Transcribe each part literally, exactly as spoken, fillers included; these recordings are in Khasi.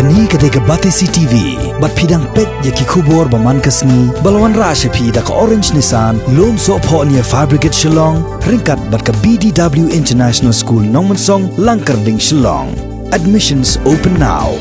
Kane ka dei ka Batesi T V, bad phi dang peit ïa ki khubor ba man ka sngi, ba la wanrah sha phi da ka Orange Nissan, Lumsohphoh near Fire Brigade Shillong, ryngkat bad ka B D W International School Nongmensong, Langkyrding, Shillong. Admissions open now.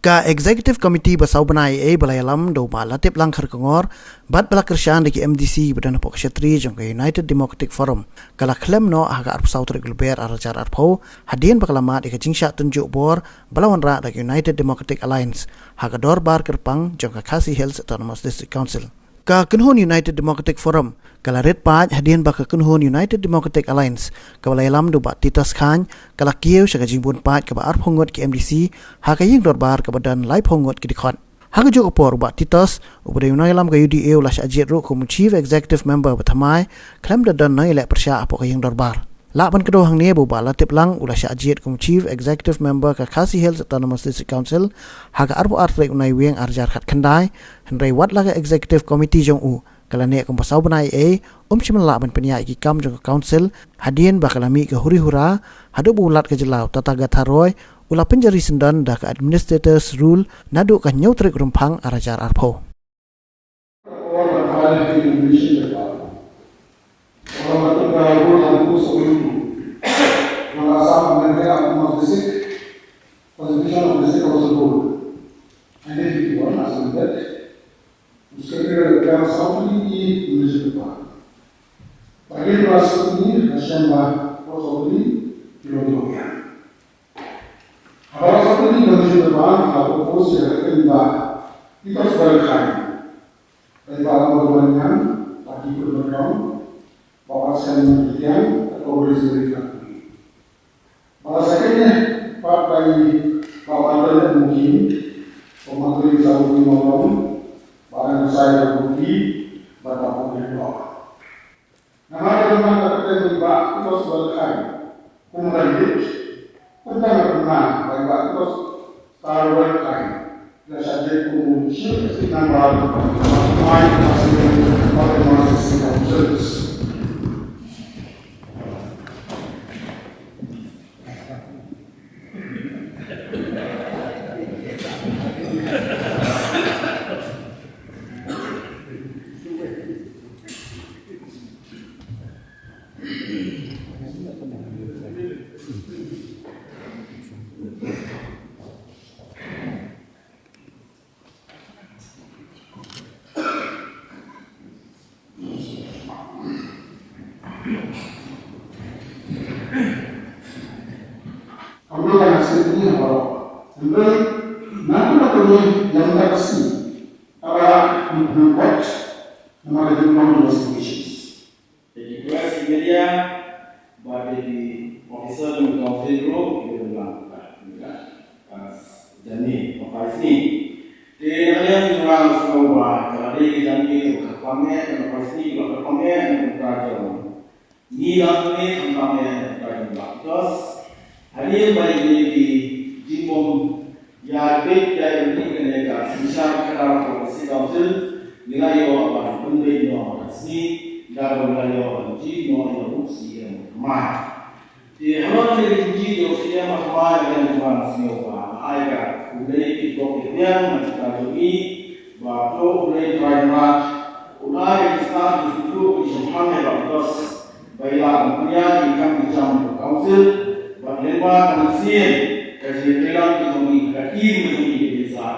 Ka Executive Committee ba saw bnai ei ba la ïalam da u Bah Latiplang Kharkongor, bad ba la kyrshan da ki M D C ba don hapoh ka shatri jong ka United Democratic Forum, ka la khlem noh ha ka arphew saw tarik u Lber ar hajar arphew, hadien ba ka la mad ïa ka jingshah tynjuh bor ba la wanrah da ka United Democratic Alliance ha ka dorbar kyrpang jong ka Khasi Hills Autonomous District Council. Ka kynhun United Democratic Forum ka la rit paid hadien ba ka kynhun United Democratic Alliance, kaba la ïalam da u Bah Titus Chyne, ka la kiew sha ka jingbun paid kaba arphew ngut ki M D C ha ka ïing dorbar kaba don laiphew ngut ki dkhot. Ha kajuh ka por, u Bah Titus, uba dei u nongïalam ka U D A, u la shah jied ruh kum u Chief Executive Member ba thymmai, khlem da don nongïaleh pyrshah hapoh ka ïing dorbar. Lah ban kdew hangne ba u Bah Latiplang u la shah jied kum u Chief Executive Member ka Khasi Hills Autonomous District Council ha ka arphew ar tarik u Naiwieng ar hajar khatkhyndai, hynrei wat la ka Executive Committee jong u ka la neh kumba saw bnai ei, um shym la lah ban pynïaid ïa ki kam jong ka Council, hadien ba ka la mih ka huri hura haduh ba u Lat ka jylla u Tathagata Roy u la pynjari syndon da ka Administrator's Rule naduh ka hynñiew tarik u Rymphang ar hajar arphew. Constitution of District Council Board. Identity one as amended. Secretary of the Saudi Minister. Bagi Saudi, Hashemba, Saudi, Kilotonia. Haba Saudi, Minister, ha propose ya kemba, kita sebagai kain. Dari Pak Abdul Manyang, Pak Dikul Berkong, Bapak Sen Meridian, Bapak Rizal Rikatwi. Bala sakit ne, pat bai ba matai ne mungkin, ba matai sa mungkin nolong, ba dan saya mungkin, ba tak mungkin doa. Nama ada teman tak kata ni ba kita sebagai kai, kumran dik, kumran pernah, bai ba kita sebagai kai. La shah jied kum u Chief Executive Member, Mike Masin, Mike Masin Councils. Kami akan hasil ini apa? Sampai nanti waktu ini yang tak pasti. Apa yang buat nama lagi mau investigation. Jadi press media bad ki officer jong council ruh ki dang lang ka jani pakai sini. Te nang yang jong lang semua ba ka dei ki jani ka pangeh ka pakai sini ba ka pangeh ka jong. Ni lang ni ka pangeh ka jong ba. Terus Hadien ba ïa kine ki jingbym ïa peit ïa ïa kane ka synshar khadar ka City Council, ngi la ïoh ban pynbeit noh ka sngi, da kaba ngi la ïoh ban jied noh ïa u C E M thymmai. Te halor kane ka jingjied ïa u C E M thymmai, ngi la ïoh ban sngewbha ai ka khublei ki kop ki biang na ka jong i, ba to U Blei Trai Kynrad un ai ka jingstad jingstad ki jingpang ïa ka Ba ïa la ban pynïaid ki kam ki jam ka council, bad lyngba ka mynsiem ka jingïatreilang ka jong ngi, ka team ka jong ngi ka dei sa,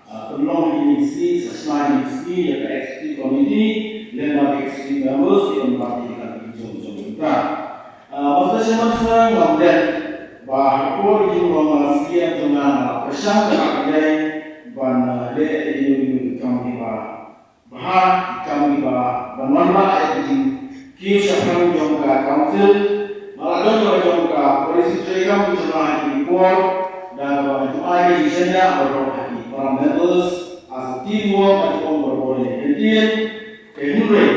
ah, pynlong ïa ngi sngi, sa shna ïa ngi sngi ïa ka executive committee, lyngba ka executive members, ki ban bat ïa ki kam ki jong jong ngi ka. Ah, Master Chairman Sir, ngam dei ba ha por ki jong ngi sngi ïa jong nga, nga pyrshang ka ïa ban, ah, leh ïa ki kam ki ba Bha, ki kam kiba, ban wanrah ïa ki jingkiew shaphrang jong ka council, ba la don la jong ka policy treikam ki jong ngi ha ki por, da kaba ju ai ki jingshaniah baroh ha ki para members, as a team work, ha ki ong baroh ïa ki ktien, te hynrei,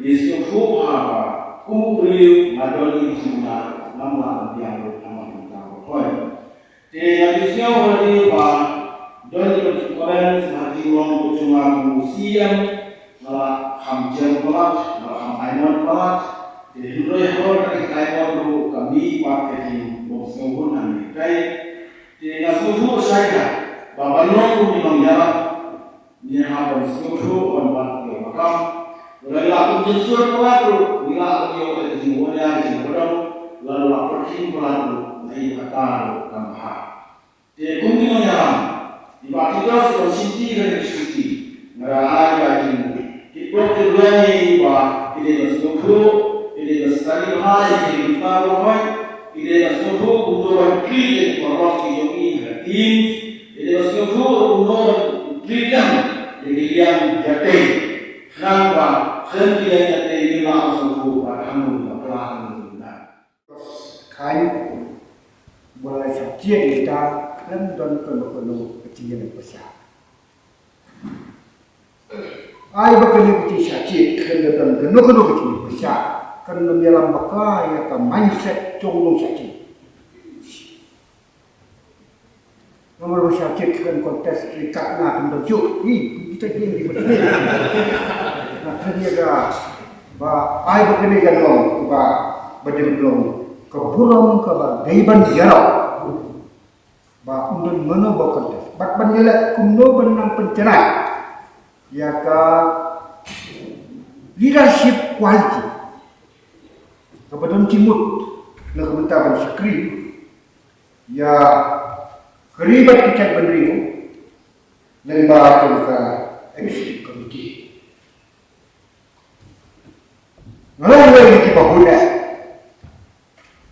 ngi sngewthuh ha ba, kum u briew, nga don ïa ki jingmyntoi, ngam lah ban biang ruh, ha ma ki kam baroh. Te nga ju sngew ha ïing ba don ïa ka comments ba ha jinglong ka jong nga kum u C E M, nga la kham jem palat, nga la kham ainguh palat. Te hynrei halor kata ka ainguh ruh ka mih pat ka jingbym sngewhun hangne. China, ba ban long kum ki nongïalam, ngi hap ban sngewthuh ban bat ïa ka kam. Lada ngi lah ban jingsuipalat ruh, ngi lah ban ïoh ïa ka jingwan ïa ka jingpyndonkam, lada lah pyrkhing palat ruh, na ïa kata ruh kam bha. Te kum ki nongïalam, kiba ki don sha ka shnong, ka shnong, nga ai ba kin, ki pok ki rwai ba ki dei ban sngewthuh, ki dei ban study bha ïa ki, ki ba hoi, ki dei ban sngewthuh kumno ban treat ïa ki paralok ki jong ngi ha team, ki dei ban sngewthuh kumno ban treat ïa ki liang jatei. Khnang ba khlem ki liang jatei kin lah sngewthuh ba hangno ba khlem na. Khan, ba la shah jied ïa ka, khlem don kano kano ka jingïaleh pyrshah. Ai ba kane ka jingshah jied, khlem don kano kano ka jingïaleh pyrshah, kan ym ïalam bakla ïa ka mindset jong u nongshah jied. Namar ba shah jied khlem contest ryngkat nga, kan ym don shuh. Hi, kita hi, hi, hi. Na, kane ka, ba, ai ba kane ka long, ba, ba dei ban long ka burom kaba dei ban ïarap. Ba ym don mano ba contest. Bad ban ïaleh kumno ban nang pynjanai ïa ka leadership quality kaba don jingmut na ka bynta ban shakri ïa ka ri bad ka jaitbynriew lyngba jong ka executive committee. Nga long uwei na kiba bun eh.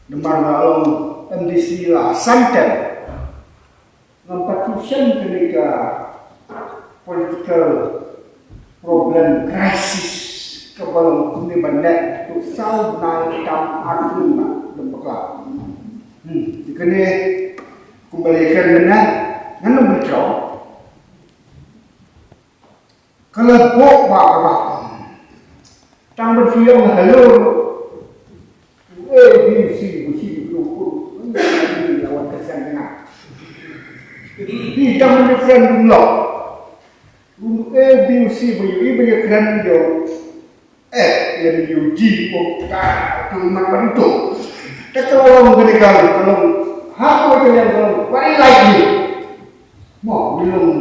Namar nga long M D C la san term. Ngam pat shem kane ka political problem, crisis kaba long kumne ban leh, to saw bnai tam arphew bnai lem bakla. Hmm, te kane kumba la ïakren mynne, ngan ym ban jrong. Ka la bok ba ka ba. Tang ban shu ïong hello. A B C, bu shi bu ku. Ni la wan ka san na. Ni tang ban friend dum lo. A B C, bu yi bu yi friend do. Eh, yang you di ko ka tu mat ban tu. Ka long ka ni ka long. Ha ko ka yang ka long. Very likely. Mo, ni long.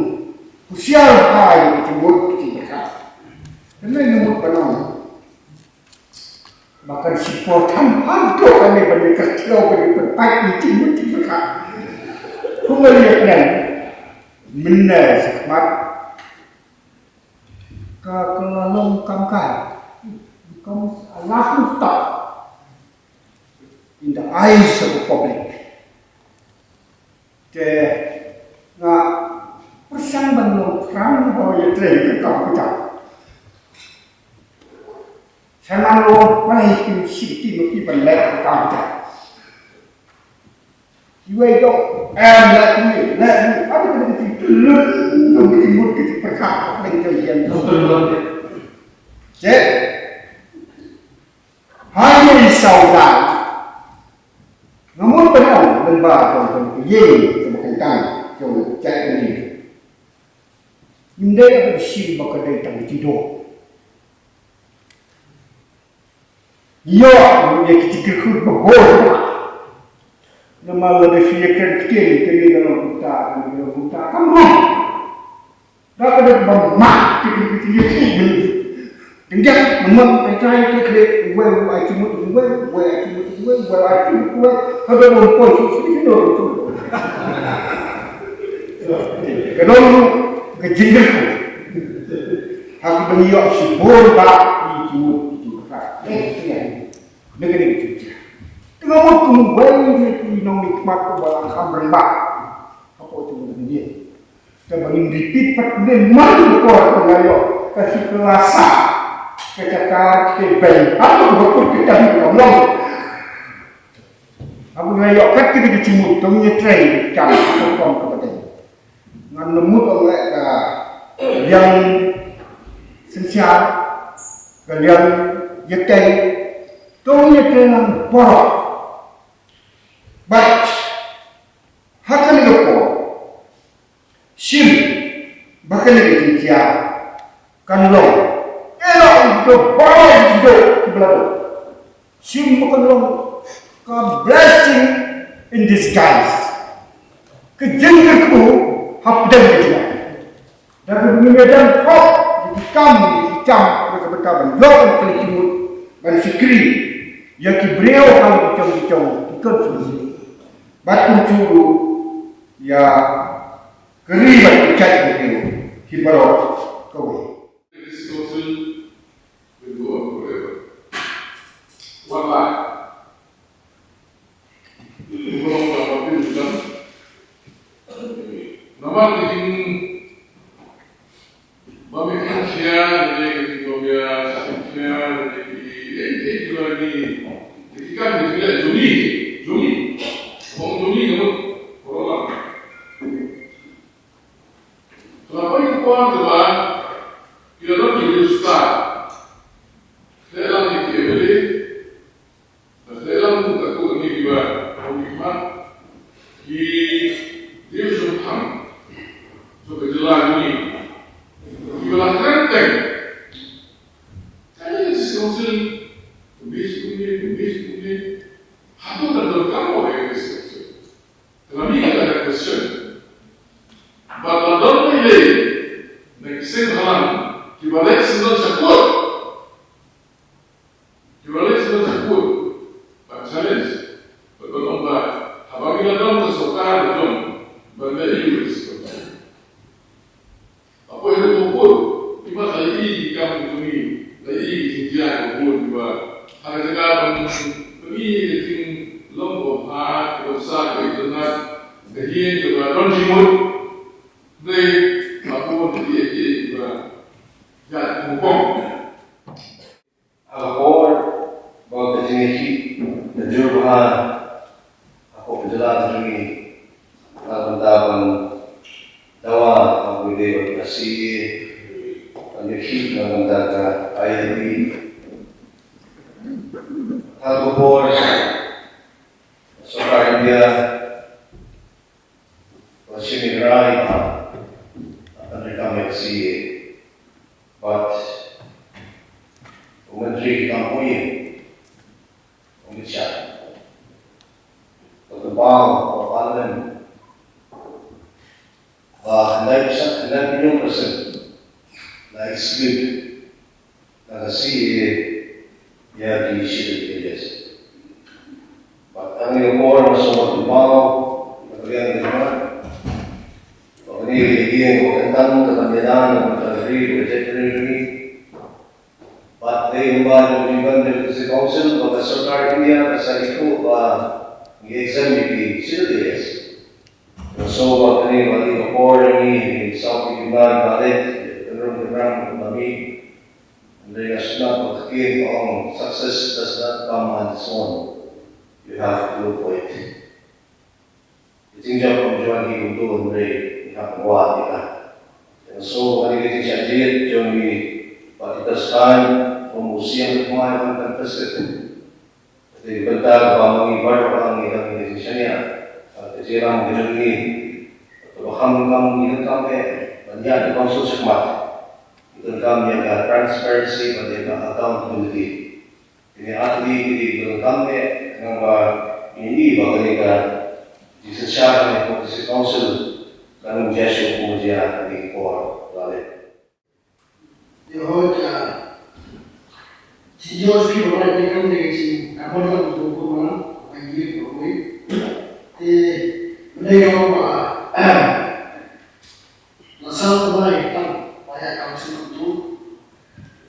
Husiar ha ïa ka jingmut ka jingpyrkhat. Kane ka mut ba nang ba kan support hantok kane ban ïa ka thiew ban ïa pynpait ïa ka jingmut jingpyrkhat. Kumba ïa kane mynne shakhmat ka ka la long kam kai. It becomes a laughing stock in the eyes of the public. Te nga pyrshang ban long phrang ba ïa trei ka kam ka jam. Sa nang long prai ki siti no ki ban leh ka kam ka jam. Iwei dok em leh ni leh ni ada kena ki tulun dong ki mut ki pyrkhat deng ka ïan. Cek. Hai ni saudara. Namun benar lengba jong ka ïing kaba kyntang jong ka jaitbynriew. Ym dei ba ka shim ba ka dei tang ka jingdon. Ïoh ïa ki jingkyrkhu ba bun. Namar lada shu ïakren ktien kane ka long kumta, kane ka long kumta, kam long. Nga ka dei ban mad ki, ki, ki, ki, ki. Tenggiat, memang, ai trai, klik, klik, wei, wei, ai cimut, wei, wei, ai cimut, wei, wei, ai cimut, wei. Ka dei ban poi, su, su, su, su. Ka dei ka jingjia. Ha ka dei ïoh shibun ba, ki cimut, ki cimut. Eh, ïa. Ngi kane ka jingjia. Tengah mut kum wei, ki nongmihkhmat ba la kham rangbah. Hapoh jong ka dei. Te ba ngin repeat pat ne man ko ka nga ïoh ka shu ka la sah ka jaka te beiñ. Hato ba kut ka jaka ka long. Haba nga ïoh kat ka dei ka jingmut to ngin trei jam ka kong ka ba dei. Ngan ym mut ong leh ka liang synshar ka liang ïatei to ngin ïatei lang baroh. Bad ha kane ka por shim ba kane ka jingjia kan long. Ïa long ka baroh ka jingdon ka ba la don. Shim ba kan long ka blessing in disguise. Ka jingkyrkhu hapdeng ka jingïaid. Da kaba ngim ïadon khop ïa ki kam ïa ki jam, na ka bynta ban ïoh ban kylli jingmut, ban shakri ïa ki briew ha la ki jong ki jong ki constituency. Bad kumjuh ruh ïa ka ri bad ka jaitbynriew hi baroh kawei. This council will go on forever. One life. Namar ka jing, ba me kan share, ne ka jing, ba me share, ne ki, eh, eh, ki, ki kam ki le juli, juli. Hong juli ka mut, corona. Ka la poi ka por kaba ki la don ki register. Te lang ki M L A, te lang ka ko ni kiba, ko ni ma, ki division ham, so ka jylla ni, kiba la kren teng. Ka ni si council, kumne, kumne, kumne, kumne. Hato ka don ka mo ka si council. Kane ka dei ka question. Bad la don na ïei na ki seng halang kiba leit sngewdon sha court. Kiba leit sngewdon sha court ban challenge. Bad ban ong ba haba ngi la don ka sorkar la jong ban leit ïa ka sngewdon. Hapoh ka por, i mat la i ki kam ki jong i, la i ki jingjia ka por, i ba ha ka jaka ban pyni ka jinglong ba bha, ka bynta ka internet, ka ïing ka ba don jingmut. Dei hapoh ka ïing ka ba ïa ka pong. Ha ka por ba ka jingïakhih ka jur bha hapoh ka jylla ka jong ngi, na ka bynta ban dawa ha ka bynta ka C A A, ban ïakhih na ka bynta ka I L P. Ha ka por ka sorkar India ka shim ïa ka rai ba ban treikam ïa ka C A A. Bad u Myntri ka kam u ïing, u Amit Shah, u kynmaw ha Parliament ba khyndai percent, khyndai phew percent la exclude na ka C A A ïa ki scheduled areas. Bad kane ka por nga sngewbha ban kynmaw ïa ka liang jong nga ba kane ka ïing ka kyntang ka ban ïada na ka bynta ka ri, ka jaitbynriew jong ngi. Bad dei lyngba jong ka Union Democratic Council ba ka sorkar India ka sa ïathuh ba ngi exempt ïa ki scheduled areas. Nga sngew ba kane ka dei ka por jong ngi, ngi saw ki jingmut ba leh, kynrung kynrang ba ngi. Hynrei nga sngewthuh ba ka ktien ka ong, success does not come on its own. You have to look for it. Ka jingjop kam ju wan hi kumto, hynrei ngi hap ban wad ïa ka. Nga sngew ba kane ka jingshah jied jong ngi, ba kita sdang kum u Siem Thymmai ban kan pyrshah. Te ka bynta kaba ma ngi baroh ngi dang ïa ka jingshaniah, ka jingïalam ka jong ngi, kaba kham kham ngi donkam eh ban ïaid da ka council shakhmat. Ngi donkam ïa ka transparency bad ïa ka accountability. Kine ar tylli ki dei ki donkam eh, khnang ba ngi ïohi ba kane ka jingsynshar kane ka District Council kan ym jia shuh kum jia ha kine ki por la leit. Ïa hoi ka jingjia phi ba rai ne kam ne ka jing ka mon ka tu ko ma ba ngi ko ko. Te mynne ka ba la sa ta bai tang ba ïa ka sing tu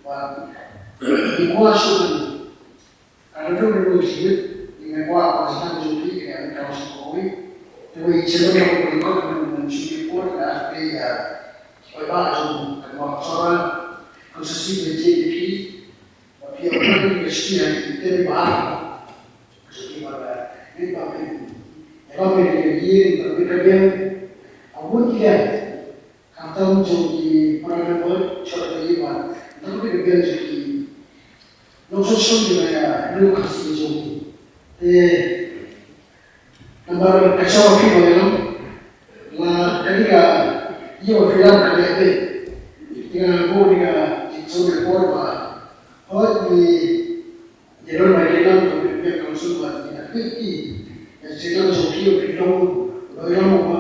ba ngi kwah shu Ka dei ka jingmut, ngi kwah ba ka jingmut jong phi ka dei ka jingmut. Te wei chen ba ka dei ka jingmut jong phi ka dei ka jingmut jong ka Sorkar, ka shisha ka jingmut jong phi, ba phi ïa ka jingmut jong phi ha ki te ba ka jingmut ba ka jingmut ba phi ïa ka jingmut jong phi ka jingmut. Ka mut ki dei Khamtam jong ki para member, short ka ïa wan. Nang ka biang jong ki nongshong shnong ki ba ïa ruh ka si jong ki. Te namar ka shong ki ba ïa long. La ka ni ka ïa wa filam ka ïa te. Ïa bo ni ka jingshong ka por ba. Hoi ni Ïa don ba ïa don ka bit bit council ba ïa fit ki. Ïa sdang jong ki ïa fit long. Ba ïa long ba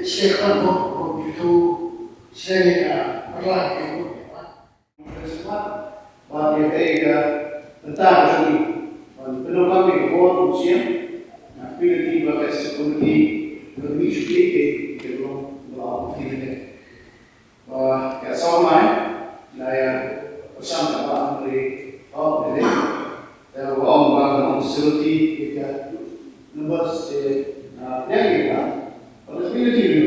Shisha kaba bun, bun kito, shisha ïa ka pyrshah ïa ka bun ïa ka. Ba ïa ka, ïa ka bynta ka jong ngi ban pyndonkam ïa ka bor u siem. Na phi lynti ba ka executive committee ba ngi shu ïa ka, ïa ka long ba ong phi lynti. Ba ka song mai la ïa pyrshang ka ba ang ri ong ri. Te ba ong ba ka ong facility ïa ka numbers te, ah, ïa ka, ba ka facility ni.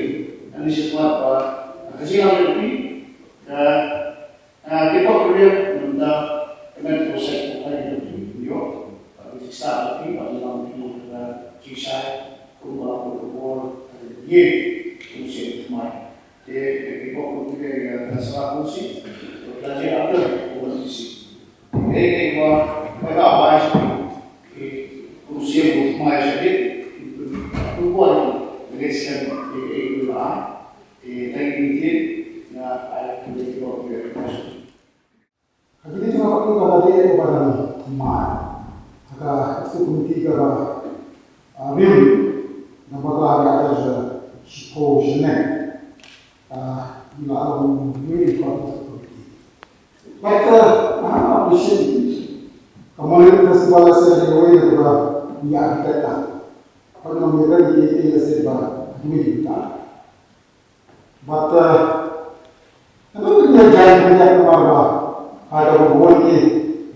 Ani shu kwat ba ka jingam ïa ka, ka Ah, ki pok riem mynta, ka met ko sek ko kai ki dok ki yo. Ba ki sa ba ki ba ki lam ki ka ki shai, kum ba ko ko bor ka ye. Kum se mai. Te ki pok ko ki ka sa ko si. Ko la je atur ko si. Ei, ei, ba ba ba ba ki kum se ko mai sa ki. Ko bor ki le sen ki ei la. Te tang ki ki na ai ki ko ki. Ka kine ki mawkil ka la dei ba dang thymmai ha ka executive committee kaba, ah, rim, naba ka la ïaid shiphew snem. Ah, ngi la long rim ka executive committee. But, ah, I appreciate it. Ka Monolith Festival la sdang ïa kawei na kaba ngi architect ta. Ka nong ïa ka dei ïa sdang ba kine ki ta. But, uh, I don't think they're trying to get the Marwa. I don't want to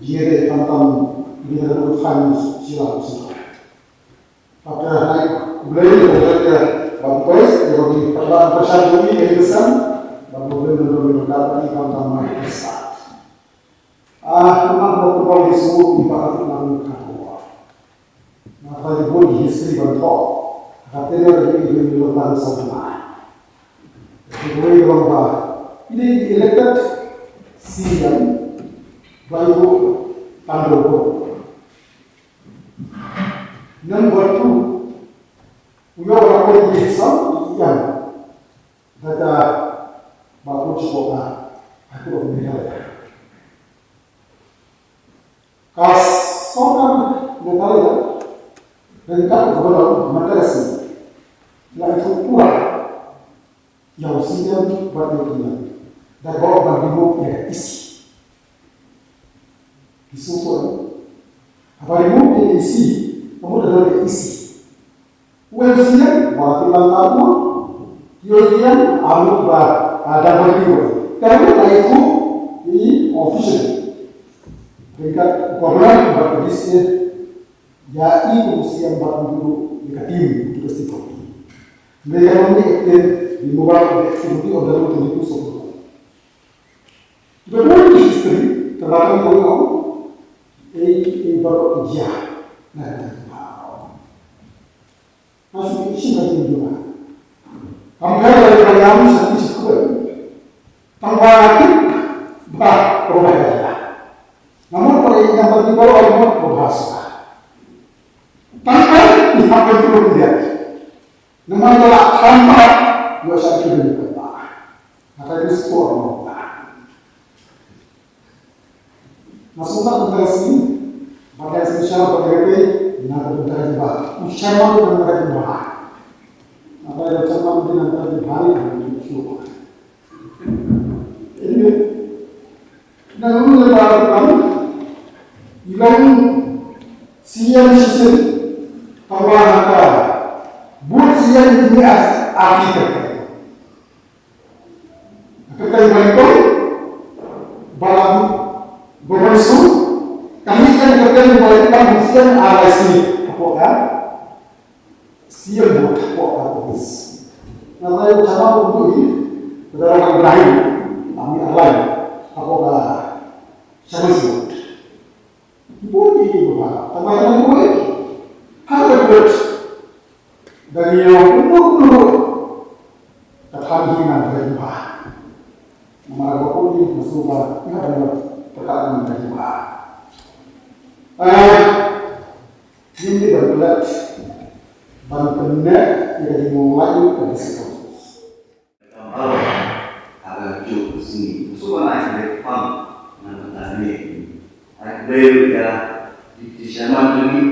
be here, come, come, we have a good time, she loves you. But, uh, I blame the, the, the, but boys, they will be, but, but, but, shall we, they listen, but we will not, we will not, we will not, we will not, Ah, namar ba u Blei Jisu u ba ka tip na ka khua. Na ka bun history ban thoh. Ka te ne ka dei ka dei ka tang sa na. Ka dei ka long ba. Ini elected C M. Ba u tang do ko. Number two. U yo ba ko di sa yang. Kata ba ko cukup ba aku Meghalaya. Ka sorkar Meghalaya ryngkat u Gobernor Metro la ïathuh pura ïa u C M bad ïa u P M da ba ban remove ïa ka E C. Ki shu pura ba remove ïa ka E C, ka mut da don ïa ka E C. U M C M, ba ki lang ka mo. Ki O D M, amu ba, ah, da ba ki mo. Ka mo la itu, i official. Dekat governor ba ki dis ya i ko C M ba ki dulu, ya ka team, ki pasti ko. Mereka mesti extend di mobile executive order tu itu semua. Kita boleh history, terlalu orang, eh, eh, baru kerja. Nah, nah, nah. Nga shu ïohi shim ka jingduna. Kam pher ba ïa ka ïam sha ki shi khublei. Tang ba nga tip ba ka ba ka ïa. Nga mut ba ïa ka ba ki ba ka mut ba ka sha. Tang ba ngi hap ban tulun ïa. Namar ba la kham ba ïa sha ki ba ka ba. Nga ka ïa sport ba. Nga sngewthuh ba ka sngi, ba ka sngi sha ba ka rei, nga ka bynta ka jubab. U chairman ka bynta ka jubab. Nga ka ïa chairman ka bynta ka jubab, nga ka shu. Anyway, na ngi le ba ka kam, i long C M shisien, ka wa na ka, bun C M ni as architect. Ka kyrteng ba nyngkong, ba la, ba nyngkong, ka mih ka kyrteng ba nyngkong, sien ar lai sngi hapoh ka, sien bud hapoh ka office. Nga la ïoh chama bud tu hi, ka dei ka Ibrahim, ami ar lai, hapoh ka Chinese bud. Bun ïa ki bun ha. Tang ba ïa ki bun. Ha ka bun. Da ngi ïa bun bun bun. Ka than hi nang ka bun ha. Namar ba bun ïa ki bun ba. Ïa ka bun. Ka than nang ka bun ha. Ah, ïa ni ban pynlait. Ban pynlait ïa ka jingmong lai ka discourse. Ka baroh ha ka juh ka sngi. Shu ban ai ka pam na ka bynta ne. Ai khublei ïa ka Deputy Chairman jong ngi.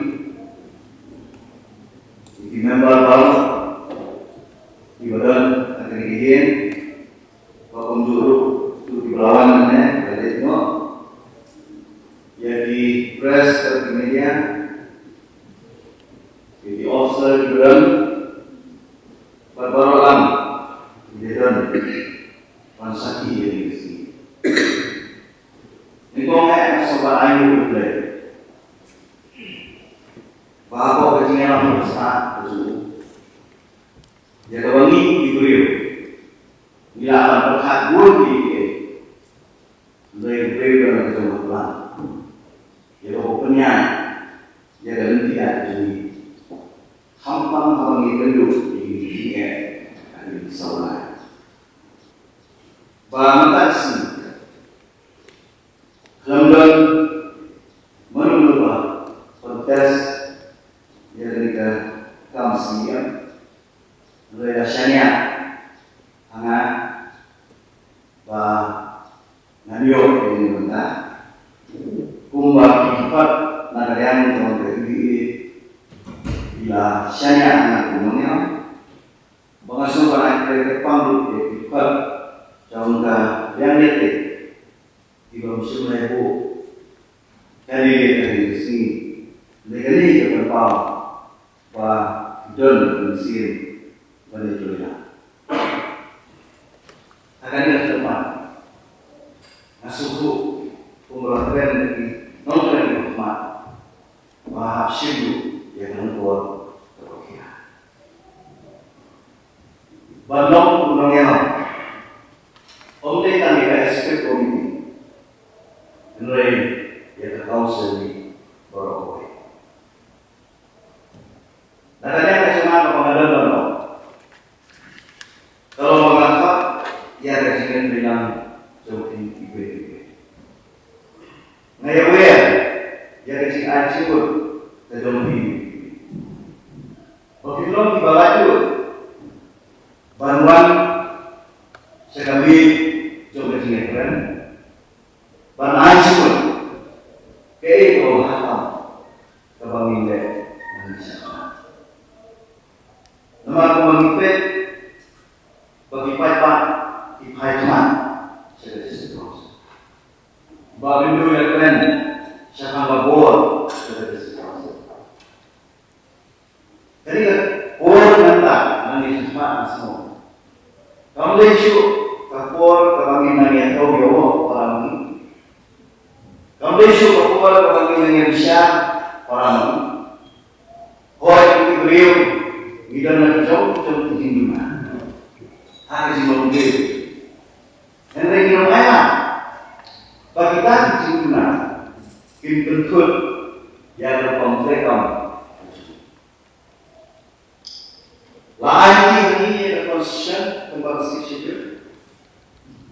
Ïa ki member baroh kiba don Don bad baroh lang ki don ban sakhi ïa kane ka sngi. Nyngkong eh nga sngewbha ai nguh ïa U Blei ba hapoh ka jingïalam ka jong u, ïa kaba ngi ki briew ngi lah ban pyrkhat bun ïa kiei kiei. Hynrei U Blei u don la ka jong ka plan ïa kaba u pynïaid ïa ka lynti ka jong ngi, khamtam haba ngi ïakynduh ïa kine ki jingeh ha kine ki saw lai. Ba mynta ka sngi khlem don mano mano ba contest ïa kane ka kam C E M, hynrei la shaniah ha nga ba ngan ïoh ïa kane ka bynta kumba ki khot na ka liang jong ka U D A ki la shaniah ha nga kum u nongïalam. Ba nga sngewbha ban ai khublei kyrpang ruh ïa ki khot jong ka liang ïateh kiba ym shym la ïabuh candidate ha kane ka sngi. Hynrei kane ka pynpaw ba ki don ka mynsiem ban ïathuh ïa ha kane ka khmat. Nga sngewthuh kumba la kren ki nongkren kiba khmat ba hap shim ruh ïa ka nongkor kaba khia. Ban long u nongïalam ym dei tang ïa ka executive committee, hynrei ïa ka council baroh kawei. Na ka liang ka jingmut kaba nga don ban long, ka long ba ngan khot ïa ka jingïatreilang jong phi iwei pa iwei. Nga ïawer ïa ka jingai jingmut ka jong phi. Ba phin long kiba laitluid ban wan sha ka miej jong ka jingïakren, ban ai jingmut kaei kaba bha tam kaba ngin leh nangne shakhmat. Namar kumba ngi peit ba ki paidbah ki phai khmat sha ka District Council. Ba kin ïoh ïakren shaphang ka bor sha ka District Council. Kane ka por mynta nangne shakhmat, nga sngew, kam dei shuh ka por kaba ngin nang ïathuh ïa u para ma ngi. Kam dei shuh ka por kaba ngin nang ïabishar para ma ngi. Hooid, ngi ki briew ngi don la ki jong ki jong ki jingduna ha ka jinglong briew. Hynrei ngi ong ïa ba kita ki jingduna kin pynthut ïa ka rukom treikam. La ai ki ha ngi ïa ka Constitution kumba ka Sixth Schedule.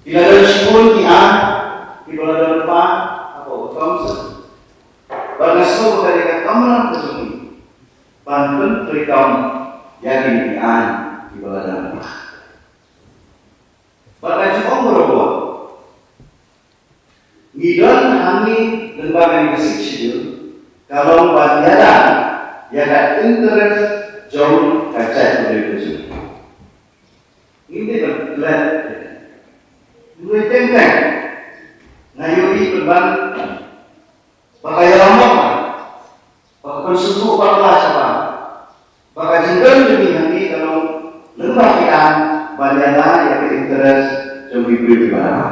Ki la don shibun ki aiñ kiba la don lypa hapoh ka Council. Bad nga sngew ba ka dei ka kamram ka jong ngi ban pyntreikam ïa kine ki aiñ kiba la don lypa. Bad nga ju ong barabor, ngi don hangne lyngba kane ka Sixth Schedule ka long ban ïada ïa ka interest jong ka jaitbynriew ka jong ngi. Ngim dei ban klet. Ngi teng teng nga ïohi pynban ba ka ïalam bak, ba ka pynsngewthuh bakla shabar, ba ka jingdon jong ngi hangne ka long lyngba ki aiñ ban ïada ïa ka interest jong ki briew kiba la.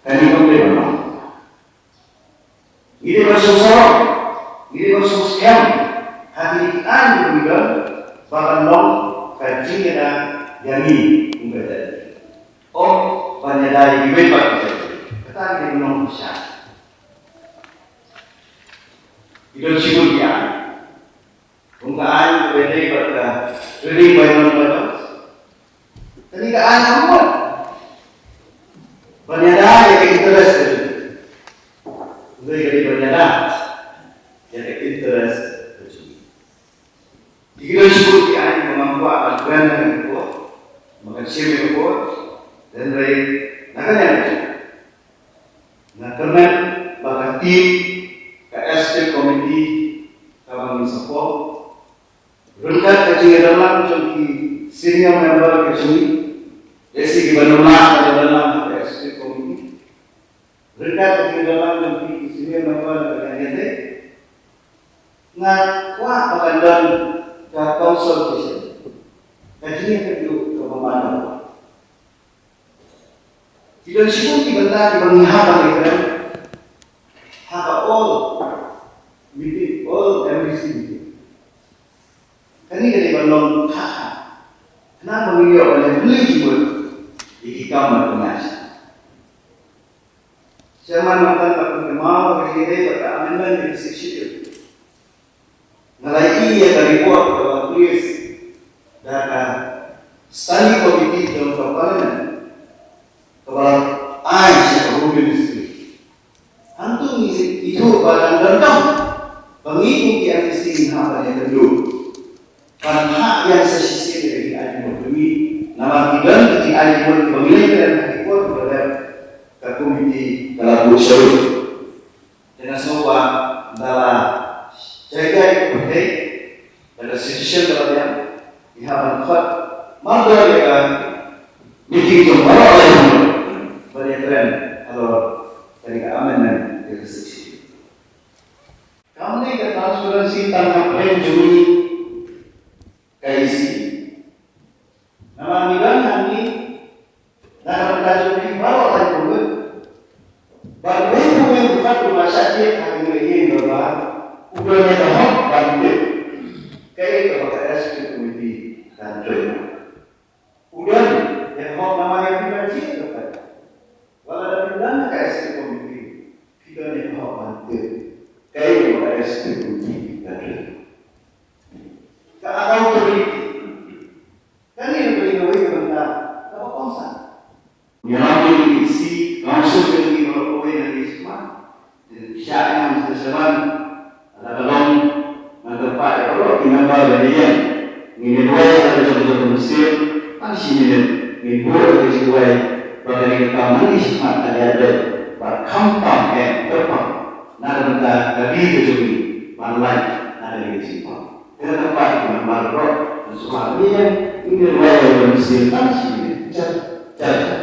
Kane kam dei ban long. Ngi dei ban sngewsarong, ngi dei ban sngewsngiam ha kine ki aiñ kiba ngi don ba kan long ka jingïada ïa ngi kum ka jaitbynriew. Ym ban ïada ïa kiwei pat ki jaitbynriew. Kata ngi dei ban long bishar. Ki don shibun ki aiñ. Kum ka aiñ kaba ïadei bad ka trading by non-violence. Kane ka aiñ ka mut ban ïada ïa ka interest ka jong ngi. Hynrei ka dei ban ïada ïa ka interest ka jong ngi. Ki don shibun ki aiñ ba ngam kwah ban kren ha kane ka por, ba kan shim ïa ka por, hynrei na ka liang ka jong nga kyrmen ba ka team ka executive committee kaba ngin sa form, ryngkat ka jingïadonlang jong ki senior member ka jong ngi, lehse kiba nang ïadonlang ha ka executive committee, ryngkat ka jingïadonlang jong ki senior member ka jong ngi, nga kwah ba kan don ka consultation. Ka jingïakynduh kaba man. Ki don shibun ki bynta kiba ngi hap ban ïakren ha ka all meeting, all M D C meeting. Kane ka dei ban long kha kha. Khnang ba ngin ïoh ban ïakynduh jingmut ïa ki kam ban pynïaid. Chairman Matan ka pynkymaw ka dei bad ka amendment ïa ka Sixth Schedule. Nga la ïohi ïa ka report kaba la publish da ka Standing Committee jong ka Parliament kaba la ai sha ka Home Ministry. Hangto ngi ithuh ba dang donkam ba ngi kum ki M D C ngi hap ban ïakynduh ban hap ïa sa shisien ïa ka jingaiti jingmut jong ngi. Namar ki don ki jingaiti jingmut kiba ngi la ïakren ha ki por kiba dep, ka komiti ka la buh sha lut. Te nga sngew ba da la jai jai ka pyrthei, da ka situation ka la biang, ngi hap ban khot mardor ïa ka meeting jong baroh lai jong ban ïakren halor kane ka amendment ïa ka situation. Kam dei ka transparency tang hapdeng jong ngi ka E C. Namar ngi don hangne na ka bynta jong phi baroh lai pynbeit. Bad uwei pa uwei u khot uba shah jied ha kane ka ïing dorbar u don ïa ka hok ban tip kaei kaba ka executive committee kan trei. U don ïa ka hok namar ïa phi ban jied ka phi. Wat la da phi don ha ka executive committee, phi don ïa ka hok ban tip kaei kaba ka executive committee kan trei. Ka accountability. Kane ka dei kawei ka bynta kaba kongsan. Ngi ïalam ïa ki E C, council, ïa ki baroh kawei na ki sma. Te shah ïa nga Mister Shaban, lada ka long ngan kyrpad ïa baroh ki member ban ïeng. Ngin ïa duwai ha ka jong ka jong ka mynsiem tang shi minit. Ngin buh ïa ka jingduwai ba kane ka kam nang ïa shipmat kan ïaid beit bad khamtam eh kyrpang na ka bynta ka ri ka jong ngi ban lait na kane ka jingpang. Te nga kyrpad ïa ki member baroh ban sngewbha ban ïeng, ngin ïa duwai ïa ka mynsiem tang shi minit. Jan, jan.